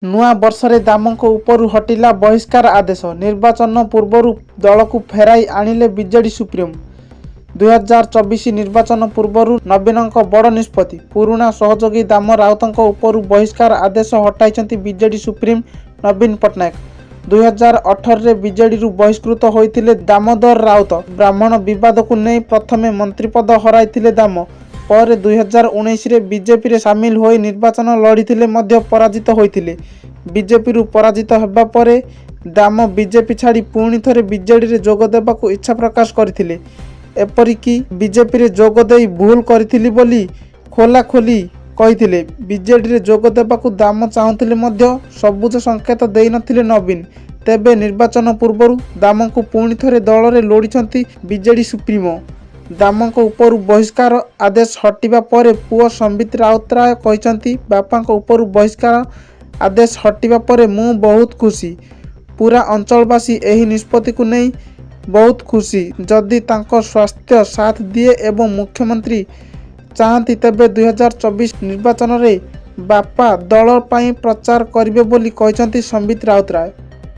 ନୂଆ ବର୍ଷରେ ଦାମଙ୍କ ଉପରୁ ହଟିଲା ବହିଷ୍କାର ଆଦେଶ। ନିର୍ବାଚନ ପୂର୍ବରୁ ଦଳକୁ ଫେରାଇ ଆଣିଲେ ବିଜେଡି ସୁପ୍ରିମୋ। 2024 ନିର୍ବାଚନ ପୂର୍ବରୁ ନବୀନଙ୍କ ବଡ଼ ନିଷ୍ପତ୍ତି। ପୁରୁଣା ସହଯୋଗୀ ଦାମ ରାଉତଙ୍କ ଉପରୁ ବହିଷ୍କାର ଆଦେଶ ହଟାଇଛନ୍ତି ବିଜେଡି ସୁପ୍ରିମୋ ନବୀନ ପଟ୍ଟନାୟକ। 2018ରେ ବିଜେଡିରୁ ବହିଷ୍କୃତ ହୋଇଥିଲେ ଦାମୋଦର ରାଉତ। ବ୍ରାହ୍ମଣ ବିବାଦକୁ ନେଇ ପ୍ରଥମେ ମନ୍ତ୍ରୀପଦ ହରାଇଥିଲେ ଦାମ। ପରେ 2019ରେ ବିଜେପିରେ ସାମିଲ ହୋଇ ନିର୍ବାଚନ ଲଢ଼ିଥିଲେ ମଧ୍ୟ ପରାଜିତ ହୋଇଥିଲେ। ବିଜେପିରୁ ପରାଜିତ ହେବା ପରେ ଦାମ ବିଜେପି ଛାଡ଼ି ପୁଣି ଥରେ ବିଜେଡିରେ ଯୋଗ ଦେବାକୁ ଇଚ୍ଛା ପ୍ରକାଶ କରିଥିଲେ। ଏପରିକି ବିଜେପିରେ ଯୋଗ ଦେଇ ଭୁଲ କରିଥିଲି ବୋଲି ଖୋଲାଖୋଲି କହିଥିଲେ। ବିଜେଡିରେ ଯୋଗ ଦେବାକୁ ଦାମ ଚାହୁଁଥିଲେ ମଧ୍ୟ ସବୁଜ ସଙ୍କେତ ଦେଇନଥିଲେ ନବୀନ। ତେବେ ନିର୍ବାଚନ ପୂର୍ବରୁ ଦାମଙ୍କୁ ପୁଣି ଥରେ ଦଳରେ ଲୋଡ଼ିଛନ୍ତି ବିଜେଡି ସୁପ୍ରିମୋ। ଦାମଙ୍କ ଉପରୁ ବହିଷ୍କାର ଆଦେଶ ହଟିବା ପରେ ପୁଅ ସମ୍ବିତ ରାଉତରାୟ କହିଛନ୍ତି, ବାପାଙ୍କ ଉପରୁ ବହିଷ୍କାର ଆଦେଶ ହଟିବା ପରେ ମୁଁ ବହୁତ ଖୁସି। ପୂରା ଅଞ୍ଚଳବାସୀ ଏହି ନିଷ୍ପତ୍ତିକୁ ନେଇ ବହୁତ ଖୁସି। ଯଦି ତାଙ୍କ ସ୍ୱାସ୍ଥ୍ୟ ସାଥ ଦିଏ ଏବଂ ମୁଖ୍ୟମନ୍ତ୍ରୀ ଚାହାନ୍ତି, ତେବେ 2024 ନିର୍ବାଚନରେ ବାପା ଦଳ ପାଇଁ ପ୍ରଚାର କରିବେ ବୋଲି କହିଛନ୍ତି ସମ୍ବିତ ରାଉତରାୟ।